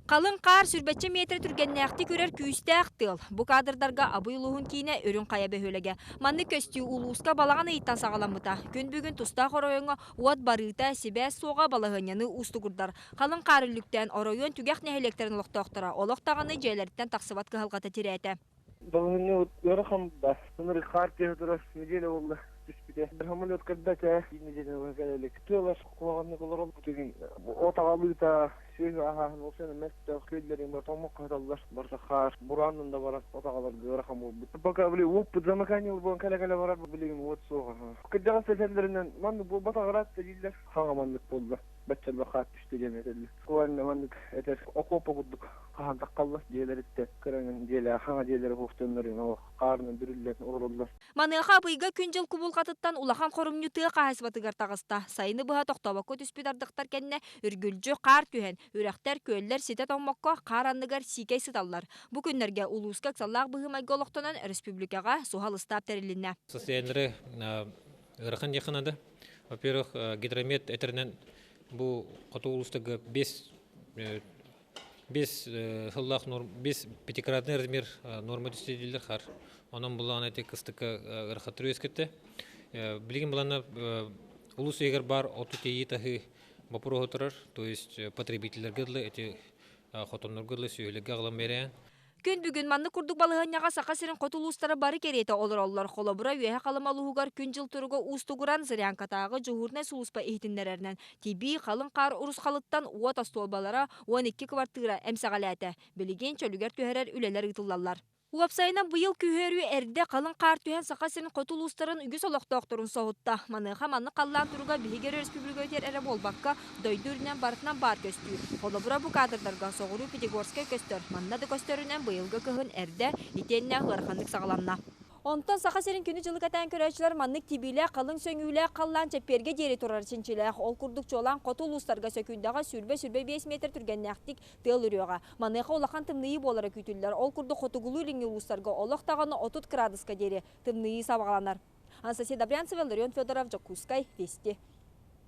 Халыҥ хаар сүүрбэччэ миэтэрэ түргэннээхтик үрэр күүстээх тыал. Бу кадрдарга Абый улууһун киинэ Үрүҥ Хайа бөһүөлэгэ. Маннык көстүү улууска балаҕан ыйыттан саҕаламмыта. Күн бүгүн тустаах оройуоҥҥа уот барыыта, сибээс суоҕа балаһыанньаны уустугурдар. Халыҥ хаар үллүктээн оройуон түгэх нэһилиэктэрин олохтоохторо олох даҕаны дьиэлэриттэн тахсыбат кыһалҕата тирээтэ. Балаһыанньа ыарахан да. Ынырык хаар түһэ турар неделя буолла түспүтэ. Самолет кэлбэтэ, биир неделя буола кэлэ илик. Тыалар куһаҕаннык олороллор билигин от аҕалыыта, сүөһү аһааһын ол сыана мөлтөх, күөллэрин бары тоҥмокко сыталлар. Барыта хаар, бураанынан да баран от аҕаларга ыарахан буолбут. Пока били уоппут замыкание буолан кэлэ-кэлэ барар билигин уот суох. Кырдьаҕас этэллэринэн маннык буолбатах ыраатта дииллэр. Хаҥа маннык буолла. Бачча элбэх хаар түстэ диэн этэллэр. Уонна маннык этэр окуопа курдук хаһан таххаллар дьиэлэриттэн кыраҥын дьиэлээх хаҥа дьиэлэрэ суохтаннарын ол хаарынан бүрүллэн олороллор. Маныаха Абыйга күн-дьыл кубулҕатыттан улахан хорумньу тыа хаһаайыстыбатыгар таҕыста. Сайыны быһа тохтообокко түспүт ардахтар кэннэ үргүлдьү хаар түһэн, үрэхтэр, күөллэр ситэ тоҥмокко хаар анныгар сиикэй сыталлар. Бу күннэргэ улууска ыксаллаах быһыы-майгы олохтонон республикаҕа суһал ыстаап тэрилиннэ. Состояниелары ыарахан диэххэ наада. Во-первых, гидромет этэринэн бу хоту улуустарга 5 5 сыллаах 5 пятикратный размер норма түстэ хар. Онон булаан эти кыстыкка ыарахаттары үөскэттэ. Билигин булана улус иһигэр бар оту тиэйии таһыы боппуруоһу турар, то есть потребителлэргэ дылы эти хотоннорго дылы сүөһүлэргэ аҕалан биэрээн. Күн бүгүн маннык курдук балаһыанньаҕа Саха сирин хоту улуустара бары кэриэтэ олороллор. Холобура, Үөһэ Халыма улууһугар күн-дьыл туруга уустугуран Зырянкатааҕы дьуһуурунай сулууспа иһитиннэрэринэн, тибии, халыҥ хаар урусхалыттан уот остуолбалара 12 кыбартыыра эмсэҕэлээтэ. Билигин чөлүгэр түһэрэр үлэлэр ыытыллаллар. Уопсайынан быйыл күһүөрү эрдэ халыҥ хаар түһэн Саха сирин хоту улуустарын үгүс олохтоохторун соһутта. Маныаха маннык халлаан туруга биһиги өрөспүүбүлүкэбитигэр эрэ буолбакка, дойду үрдүнэн барытынан баар көстүү. Холобура, бу кадрдарга соҕуруу Пятигорскай көстөр. Манна да көстөрүнэн быйылгы кыһын эрдэ итиэннэ ыараханнык саҕаланна. Онтон Саха сирин күнү-дьылы кэтээн көрөөччүлэр маннык тибиилээх, халыҥ сөҥүүлээх халлаан чэппиэргэ диэри турар чинчилээх. Ол курдук чуолаан хоту улуустарга сөкүүндэҕэ сүүрбэ-сүүрбэ биэс метр түргэннээхтик тыал үрүөҕэ. Маныаха улахан тымныйыы буолара күүтүллэр. Ол курдук хотугулуу-илиҥҥи улуустарга олох даҕаны 30 кыраадыска диэри тымныйыы сабаҕаланар. Анастасия Добрянцева, Ларион Федоров, Дьокуускай, Вести.